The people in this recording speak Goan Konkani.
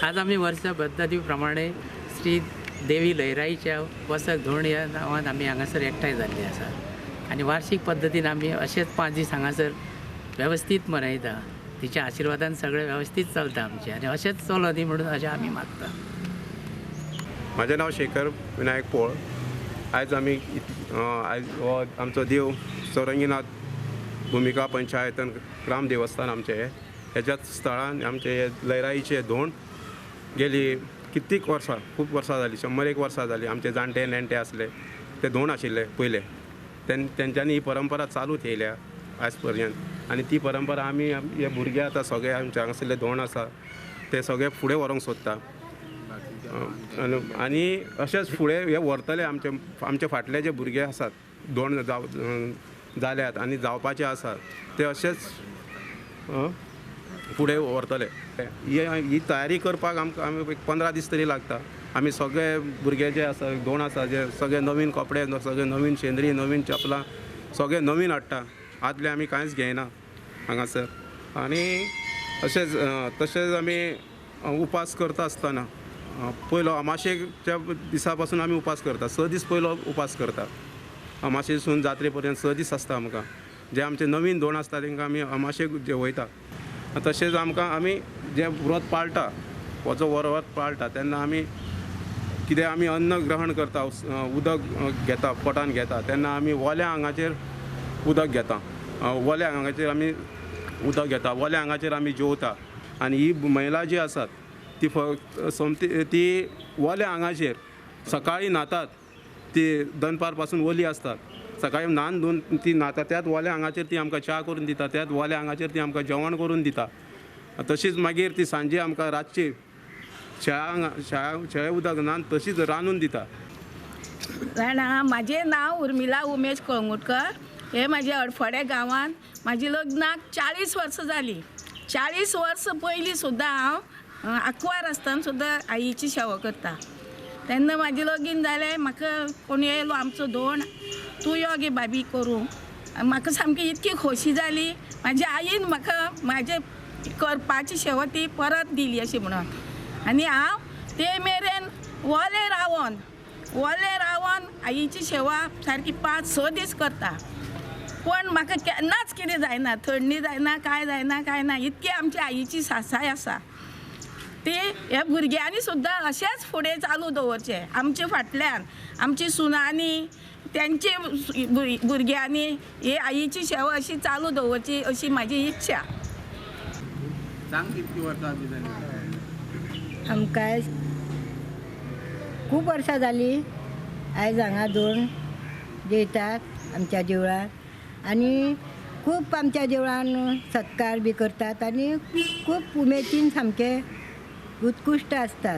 आज आमी वर्सा पद्दती प्रमाणे श्री देवी लयराईच्या वसक धोंड ह्या नांवान आमी हांगासर एकठांय जाल्ले आसा आनी वार्षीक पद्दतीन आमी अशेंच 5 दीस हांगासर वेवस्थीत मनयता. तिच्या आशिर्वादान सगळें वेवस्थीत चलता आमचें आनी अशेंच चलो दी म्हणून अशें आमी मागता. म्हाजें नांव शेखर विनायक पोळ. आयज आमी आयज हो आमचो देव चौरंगीनाथ भुमिका पंचायतन ग्राम देवस्थान आमचें हें हेज्याच स्थळान आमचे हे लयराईचे धोंड गेली कित्येक वर्सां, खूब वर्सां जालीं, 101 वर्सां जालीं. आमचे जाणटे नेणटे आसले ते धोंड आशिल्ले पयले, तेंच्यांनी ही परंपरा चालू थेयल्या आयज पर्यंत आनी ती परंपरा आमी हे भुरगे आतां सगळे आमचे हांगासरले धोंड आसा ते सगळे फुडें व्हरूंक सोदता आनी अशेंच फुडें हे व्हरतले. आमचे आमचे फाटले जे भुरगे आसात धोंड जाल्यात आनी जावपाचे आसात ते अशेंच फुडें व्हरतले. ही तयारी करपाक आमकां आमी 15 दीस तरी लागता. आमी सगळे भुरगे जे आसा धोंड आसा जे सगळे नवीन कपडे, सगळे नवीन शेंदरी, नवीन चपलां सगळे नवीन हाडटा. आदले आमी कांयच घेयना हांगासर. आनी अशेंच तशेंच आमी उपास करता आसतना पयलो अमाशेच्या दिसा पासून आमी उपास करता. 6 दीस पयलो उपास करता. अमाशेसून जात्रे पर्यंत 6 दीस आसता आमकां. जे आमचे नवीन धोंड आसता तांकां आमी अमाशेक जेवयता. तशेंच आमकां आमी जें व्रत पाळटा, हो जो व्रत पाळटा तेन्ना आमी कितें आमी अन्न ग्रहण करता, उदक घेता, पोटान घेता तेन्ना आमी ओल्या आंगाचेर उदक घेता, ओल्या आंगाचेर आमी उदक घेता, ओल्या आंगाचेर आमी जेवता. आनी ही महिला जी आसात ती फक्त सोमती ती ओल्या आंगाचेर सकाळीं न्हातात, ती दनपार पासून ओली आसतात. सकाळीं न्हान धुवन ती न्हाता, त्याच ओल्या आंगाचेर ती आमकां च्या करून दिता, त्याच ओल्या आंगाचेर ती आमकां जेवण करून दिता. तशीच मागीर ती सांजे आमकां रातची शेळ्या उदक न्हान तशीच रांदून दिता. जाणा, म्हाजें नांव उर्मिला उमेश कळंगुटकर. हे म्हाजे अडफड्या गांवांत म्हाजी लग्नाक 40 वर्सां जालीं. 40 वर्सां पयलीं सुद्दां हांव आंकवार आसतना सुद्दां आईची सेवा करता. तेन्ना म्हाजें लगीन जालें, म्हाका कोण येयलो आमचो धोंड, तूं यो गे भाभी करूंक. म्हाका सामकी इतकी खोशी जाली. म्हाज्या आईन म्हाका म्हाजे करपाची सेवा ती परत दिली अशी म्हणून. आनी हांव ते मेरेन ओलें रावन आईची सेवा सारकी 5-6 दीस करता. पूण म्हाका केन्नाच कितें जायना, थंडी जायना, कांय जायना, कांय ना. इतकी आमची आईची सासाय आसा. ती ह्या भुरग्यांनी सुद्दां अशेंच फुडें चालू दवरचें. आमचे फाटल्यान आमची सुनांनी, त्यांचे भुरग्यांनी ही आईची सेवा अशी चालू दवरची अशी म्हाजी इच्छा. आमकां खूब वर्सां जालीं आयज हांगा धोंड जेयतात आमच्या देवळान आनी खूब आमच्या देवळान सत्कार बी करतात आनी खूब उमेदीन सामके उत्कृश्ट आसतात.